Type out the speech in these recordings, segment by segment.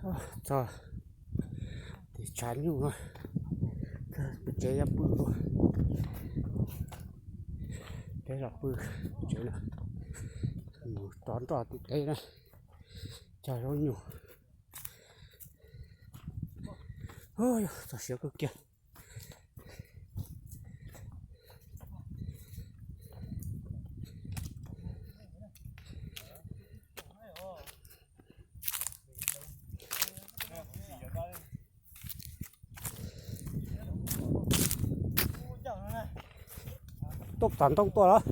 Txog tim tshav nyuj no, peb tsev yuav pw, peb los pw tsev no, mus rov nroj tim teb na, cog zaub nyuj. Txog siav kawg kiag. Tuaj tom ntoo tuaj los?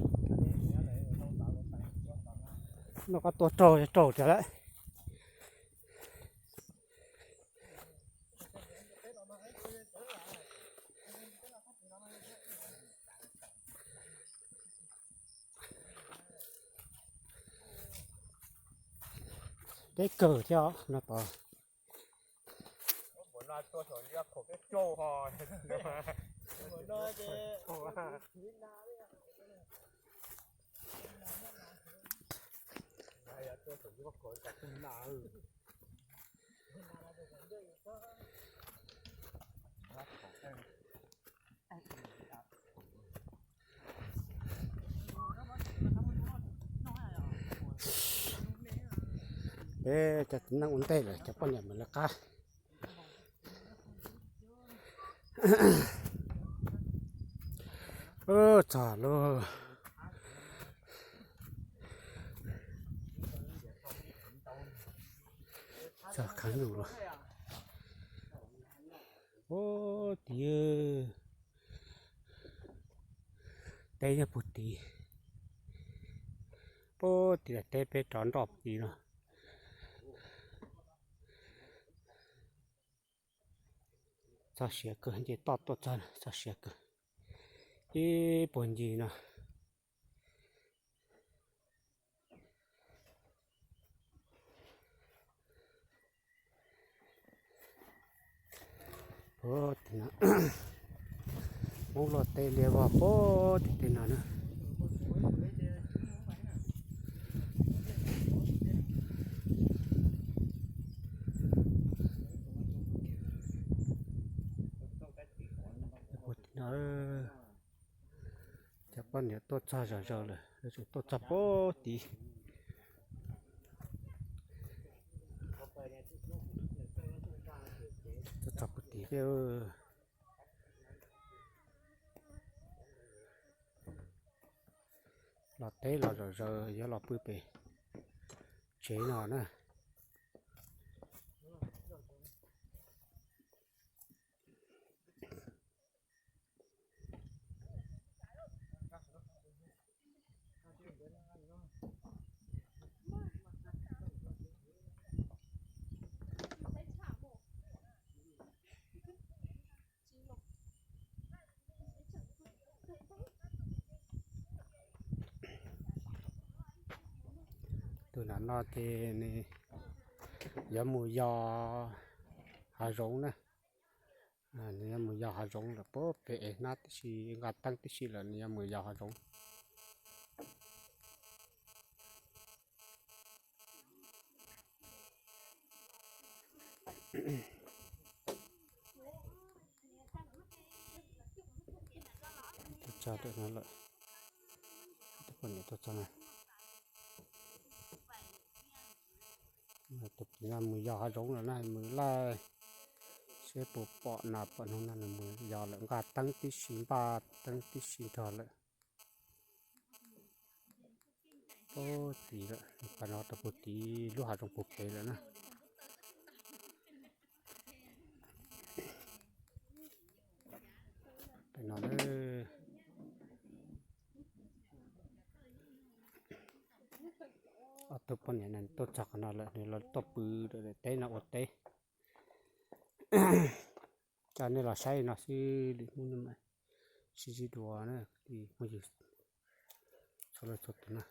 No koj tuaj raug raug tiag lawm. Deb kawg thiab no tod. Peb cov txiv neej ua ntej lawm, cov poj niam mam li qab. Txog lub, txog khaj nyuj lawm. Ub, tid, teb nyob puag tid. Puag tid los teb, peb rov nroj puag tid no. Txog siav kawg, nce toj tuaj txog, txog siav kawg. Ib puag ncig no. Puag tim no, Hmoob luaj teb liab vog puag tim tej no na. Puag tim no, cov poj niam tuaj txog zom zaws lawm, yuav tsum tuaj txog puag tid. Tuaj txog puag tid thiab. Los teb los zom zaws yuav los pw pem tsev no na. Tus nram no ces nws yuav mus yos hav zoov na. Nws yuav mus yos hav zoov lawm, puag pem ev hnab tib si, nqa teeb tib si lawm, nws yuav mus yos hav zoov. Tuaj txog ntawm no lawm, tus poj niam tuaj txog na. Tus poj niam mus yos hav zoov lawm na, mus laij seb puas pom nas pom noog na, nws mus yos lawm, nqa teeb tib si, npaj teeb tib si nrog lawm. Puag tid lawm, pas no rau puag tid lub hav zoov puag pem lawm na. Pem no, ob tug poj niam no tuaj txog qhov no lawm, nws los tuaj pw daim teb no ua teb. Coj nej los saib no xwb, lwm hnub sib ntsib dua na, phooj ywg txhua leej txhua tus na.